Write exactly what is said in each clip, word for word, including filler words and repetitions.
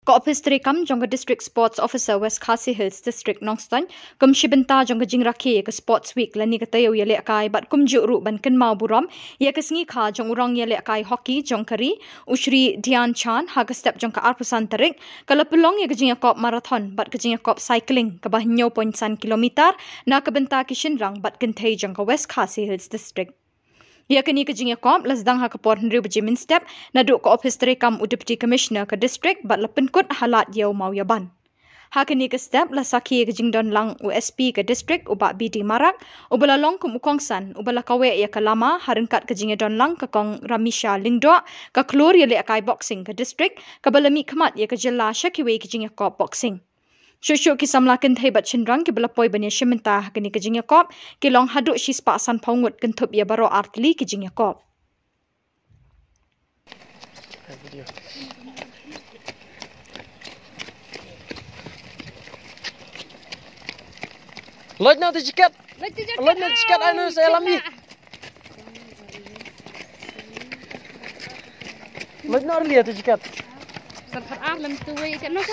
Ka Ophis Treikam jong ka District Sports Officer, West Khasi Hills District, Nongstoiñ, kum shi bynta jong ka jingrakhe ïa ka Sports Week lane ka taïew ïalehkai bad kumjuh ruh ban kynmaw burom ïa ka sngi kha jong u rong ïalehkai hockey jong ka ri, u Shri Dhyan Chand, ha ka step jong ka arphew san tarik, ka la pynlong ïa ka jingïakop marathon bad ka jingïakop cycling kaba hynñiew point san kilometer na ka bynta ki shynrang bad kynthei jong ka West Khasi Hills District. Ïa kane ka jingïakop la sdang ha ka por hynriew baje mynstep naduh ka Ophis Treikam u Deputy Commissioner ka District bad la pynkut ha Lad Ïew Mawïaban. Ha kane ka step la sakhi ïa ka jingdon lang u S P ka District, u Bah B D Marak, uba la long kum u kongsan uba la kaweh ïa ka lama ha ryngkat ka jingïadon lang ka Kong Ramisha Lyngdoh, ka khlur ïalehkai boxing ka District, kaba la mihkhmat ïa ka jylla sha kiwei ki jingïakop boxing. Shuh shuh ki samla kynthei bad shynrang kiba la poi ban ïashim bynta ha kane ka jingïakop ki long haduh shispah sanphew ngut, kynthup ïa baroh artylli ki jingïakop. Loit noh tu jikat. Loit noh tu jikat, ai noh sa lam ni. Loit noh rili tu jikat. San khat ar lem tu wei kat noh.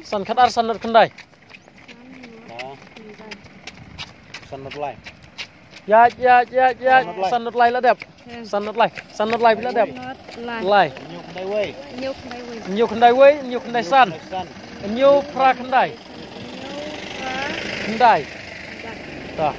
San khat ar, san khat khyndai. San not lai. Ïa, ïa, ïa, ïa. San not lai. San not lai la dep. San not lai. San not lai phi la dep. Not lai. Lai. Hynñiew khyndai wei. Hynñiew khyndai wei. Hynñiew khyndai wei, hynñiew khyndai san. Hynñiew phra khyndai. Hynñiew phra khyndai. Ta.